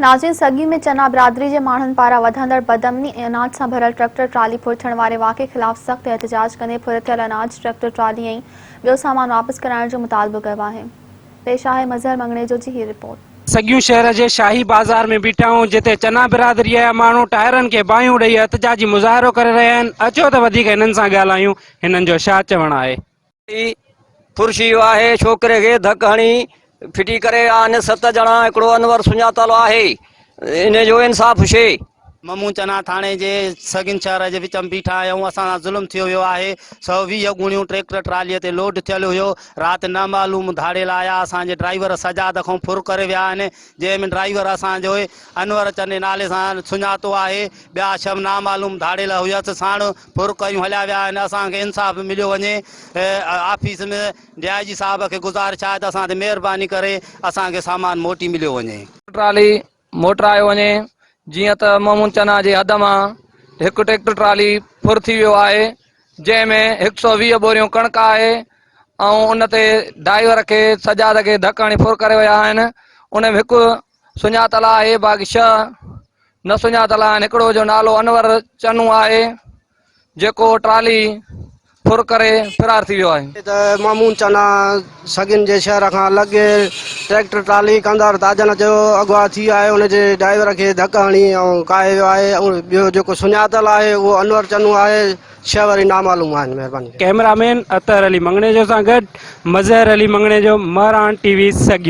ناظرين سڳي ۾ چنا برادري جي ماڻهن پاران وڌندڙ بدامني ۽ اناج سان ڀريل ٽريڪٽر ٽرالي ڦر ٿيڻ واري واقعي خلاف سخت احتجاج ڪندي ڦر ٿيل اناج، ٽريڪٽر ٽرالي ۽ ٻيو سامان واپس ڪرائڻ جو مطالبو ڪيو آهي. پيش آهي مظهر مڱڻيجو جي هي رپورٽ. سڳيون شهر جي شاهي بازار ۾ بيٺا آهيون جتي چنا برادري جا ماڻهو ٽائرن کي باهيون ڏئي احتجاجي مظاهرو ڪري رهيا آهن اچو ته وڌيڪ هنن سان ڳالهايون هنن جو ڇا چوڻ آهي. ڦرشي ويو آهي ڇوڪري کي ڌڪ هڻي ڦٽي ڪري ويا آهن ست ڄڻا هڪڙو انور سڃاتل آهي ان جو انصاف شي. ممون چنا ٿاڻي جي سگين شهر جي وچ ۾ بيٺا آهيون اسان سان ظلم ٿيو ويو آهي 120 ڳوڻيون ٽريڪٽر ٽرالي تي لوڊ ٿيل هيو رات نامعلوم ڌاڙيل آيا اسان جي ڊرائيور سجاد کان ڦر ڪري ويا آهن جنهن ۾ ڊرائيور اسان جو انور چني نالي سان سڃاتو آهي ٻيا ڇهه نامعلوم ڌاڙيل هيس ساڻ ڦر ڪيون هليا ويا آهن اسان کي انصاف مليو وڃي آفيس ۾ ڊي I جي صاحب کي گذارش آهي ته اسان تي مهرباني ڪري اسان کي سامان موٽي مليو وڃي. ٽرالي موٽرايو وڃي جيئن ته محمود چنا جي حد مان هڪ ٽريڪٽر ٽرالي ڦر ٿي ويو آهي جنهن ۾ هڪ سئو 20 ٻوريون ڪڻڪ آهي ۽ ان تي ڊائيور کي سجاد کي ڌڪ هڻي ڦر ڪري ويا آهن ان ۾ هڪ سڃاتل آهي باقي ڇهه نه سڃاتل آهن هڪڙو جو نالو انور چنو آهي جيڪو ٽرالي ڦر ڪري فرار ٿي ويو آهي. ته مامون چنا سڳين جي شهر کان لڳ ٽريڪٽر ٽرالي ڪندڙ تاجن جو اغوا ٿي آهي ان جي ڊرائيور کي ڌڪ هڻي ۽ ڪاهي ويو آهي ۽ ٻيو جيڪو سڃاتل آهي اهو انور چنو آهي ڇهه وري نامعلوم آهن مهرباني ڪري. ڪئميرا مين اطهر علي مڱڻيجو سان گڏ مظهر علي مڱڻيجو مهراڻ ٽي وي سڳيون.